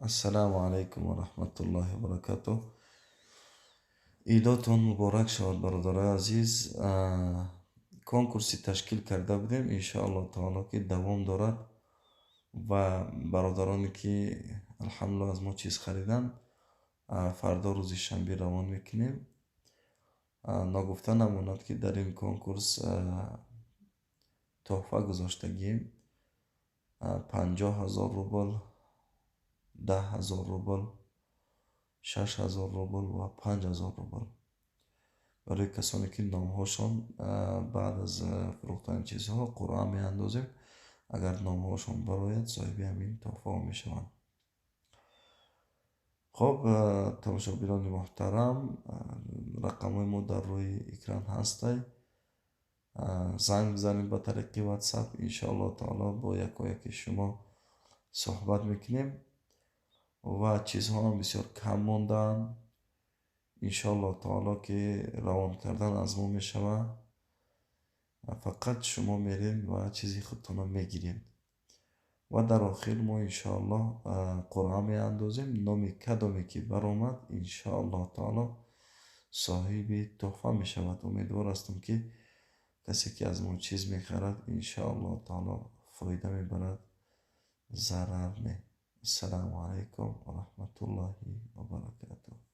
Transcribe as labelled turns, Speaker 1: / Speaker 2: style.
Speaker 1: Ассалому алайкум ва раҳматуллоҳи ва баракатуҳ. Идотон муборак шавад, бародарои азиз. Конкурси ташкил карда будем, иншоаллоҳ таоло, ки давом дорад ва бародароне, ки алҳамдулиллоҳ аз мо чиз хариданд, фардо, рӯзи шанбе, равон мекунем. Ногуфта намонад, ки дар ин конкурс тӯҳфа гузоштагием: 50 000 рубл, 10 000 рубл, 6000 рубл ва 5000 рубл барои касоне, ки номҳошон баъд аз фурӯхтани чизҳо қуръа меандозем. Агар номҳошон барояд, соҳиби ҳамин тӯҳфаҳо мешаванд. Хоб, тамошобинони муҳтарам, рақамҳои мо дар рӯи экран ҳастай. Занг бизанед ба тариқи WhatsApp. Иншоаллоҳ таоло, бо якояки шумо суҳбат мекунем ва чизҳоам бисёр кам мондаанд. Иншоаллоҳ таоло, ки равон кардан аз мо мешавад, фақат шумо мерем ва чизи худтонро мегиред. Ва дар охир мо, иншоаллоҳ, қуръа меандозем. Номи кадоме ки баромад, иншоаллоҳ таоло, соҳиби тӯҳфа мешавад. Умедвор ҳастам, ки касе, ки аз мо чиз мехарад, иншоаллоҳ таоло, фоида мебарад, зарар не. Ассалому алайкум ва раҳматуллоҳи ва баракатуҳ.